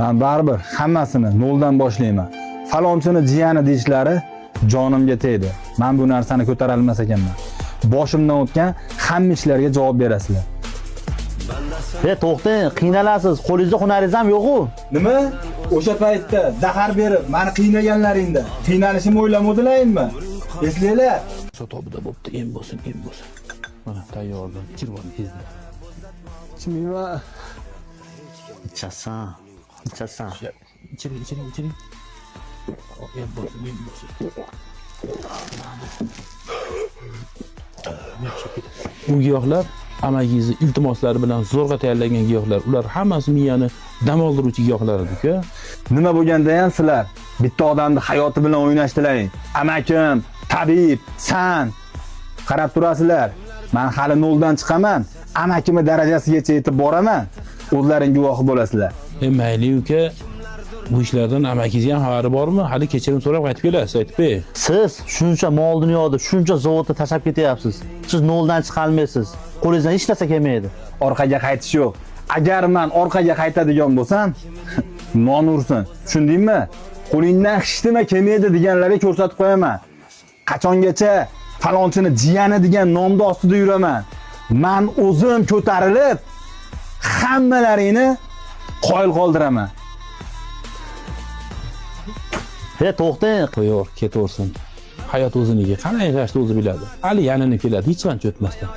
Man baribir hammasini noldan boshlayman. Falonchini jiyani deyishlari jonimga tegdi. Man bu narsani ko'tara olmas ekanman. Boshimdan o'tgan hamma ishlarga javob berasizlar. E, to'xtang, qiynalasiz. Qo'lingizda hunaringiz ham yo'q-u. Nima? O'sha paytda zahar berib meni qiynaganlaringda qiynalishimni o'ylamadilaringmi? Eslanglar. Tobida bo'pti, em bo'lsin, em bo'lsin. Mana tayyordim, ichirib oling tezda. Ichmayman. Ichasan. Ichasan. Ichiring, ichiring, ichiring. Em bo'lsin, em bo'lsin. U giyohlar amakingizni iltimoslari bilan zo'rg'a tayyorlangan giyohlar. Ular hammasi miyani dam oldiruvchi giyohlar edi uka. Nima bo'lganda ham sizlar bitta odamni hayoti bilan o'ynashdilaring. Amakim, tabib, san qarab turasizlar. Man hali noldan chiqaman. Amakimni darajasigacha yetib boraman. O'zlaring guvohi bo'lasizlar. E mayli uka, bu ishlardan amakingizga ham xabari bormi? Hali kechirim so'rab qaytib kelasiz, aytib ber. Siz shuncha mol dunyoda, shuncha zavodda tashlab ketyapsiz. Siz noldan chiqa olmaysiz. Qo'lingizdan hech narsa kelmaydi. Orqaga qaytish yo'q. Agar man orqaga qaytadigan bo'lsam, non ursin. Tushundingmi? Qo'lingdan hech nima kelmaydi deganlarga ko'rsatib qo'yaman. Qachongacha falonchini jiyani degan nomni ostida yuraman. Man o'zim ko'tarilib hammalaringni qoyil qoldiraman. E, to'xtang. Qo'yaver, ketaversin. Hayot o'ziniki. Qanday yashashni o'zi biladi. Hali yalinib keladi, hech qancha o'tmasdan.